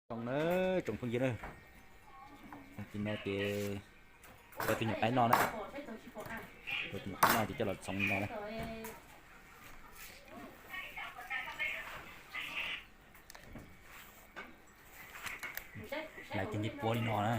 Tsoom na, tsoom phooj ywg na, tam sim no ces ua tus nyuam qaib noj na, ua tus nyuam qaib noj ces coj los txhoov no na. Lawv cia li puab li no na.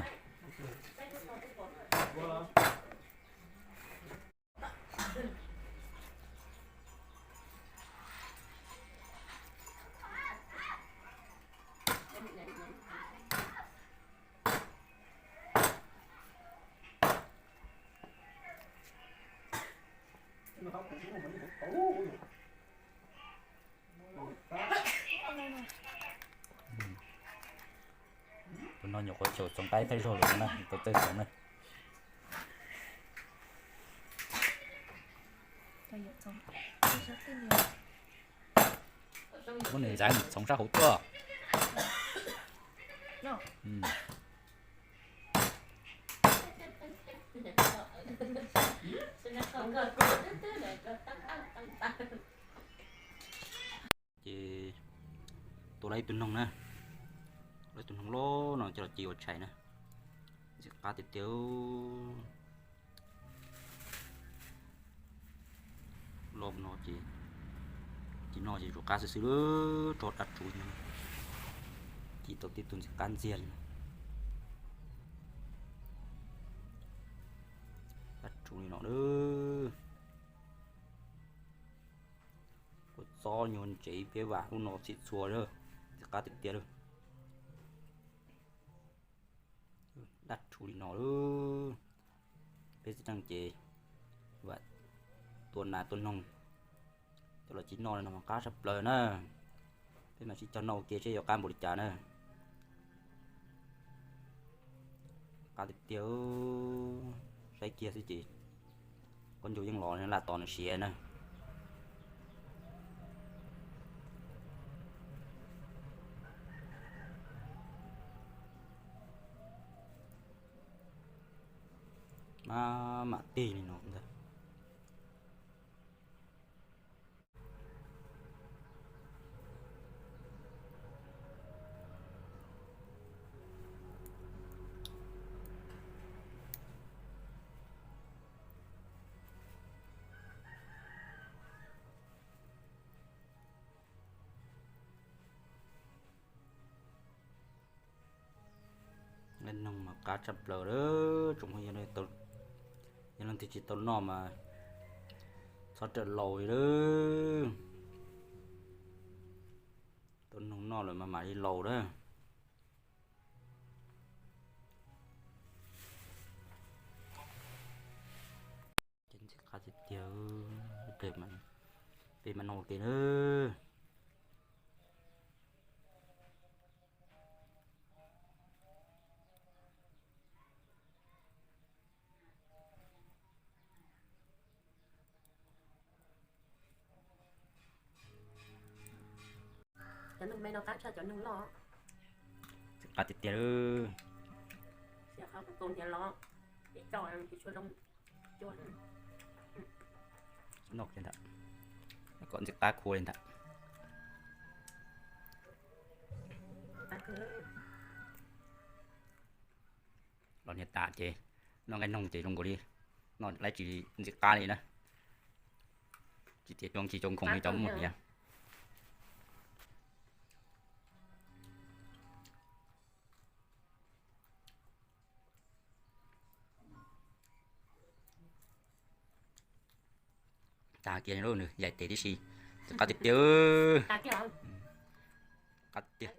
Tus no nyuam qhuav xyaum txoov qaib thawj zaug lawm no na, tau txawj txoov na. Muab nws ntxaiv mus txhoov sab hauv tuaj. Ces tua lawm ib tug noog na, lawm ib tug noog loj no coj los ci ua tshais na. Ntxim qab tiag tiag. Loj no ces, ci noj ces tsum qab xwb xwb, tso dab tsuv no. Ci tau tib tug ntxim qab ntxiag li no. Dab tsuv li no lawm. Kua txob nyuag ntsev peb vam lub no txhim txhua lawm, ntxim qab tiag tiag lawm. Dab tsuv li no lawm. Peb txiv neej ces vam tua nas tua noog coj los ci noj no mas qab tshaj plaws na. Peb mam sib cog noj ua ke seb yuav qab npaum li cas na. Qab tiag tiag, saib kiag xwb ces khaub ncaws yeej los laj tos nws siav na. Maj mam tig li no ntag. Nqaij noog mas qab tshaj plaws lawm tsoom phooj ywg. Yog leej twg tsis tau noj mas txhob rawm laus li lawm. Tau noog noj lawm mas mam li laus lawm. Ces ntxim qab tiag tiag, peb mam noj ua ke nawb. Cov noog me no qab tshaj cov noog loj. Qab tiag tiag. Noj li ntawd, kom ntxim qab khua li ntawd. Los niag tas ces noj nqaij noog ces zoo nkaus li noj laib tsis ntxim qab li na. Tsis tias cov tsis cov khoom li cov muaj hiav. Tag kiag lub nws yaim tes tib si, qab tiag tiag. Qab tiag.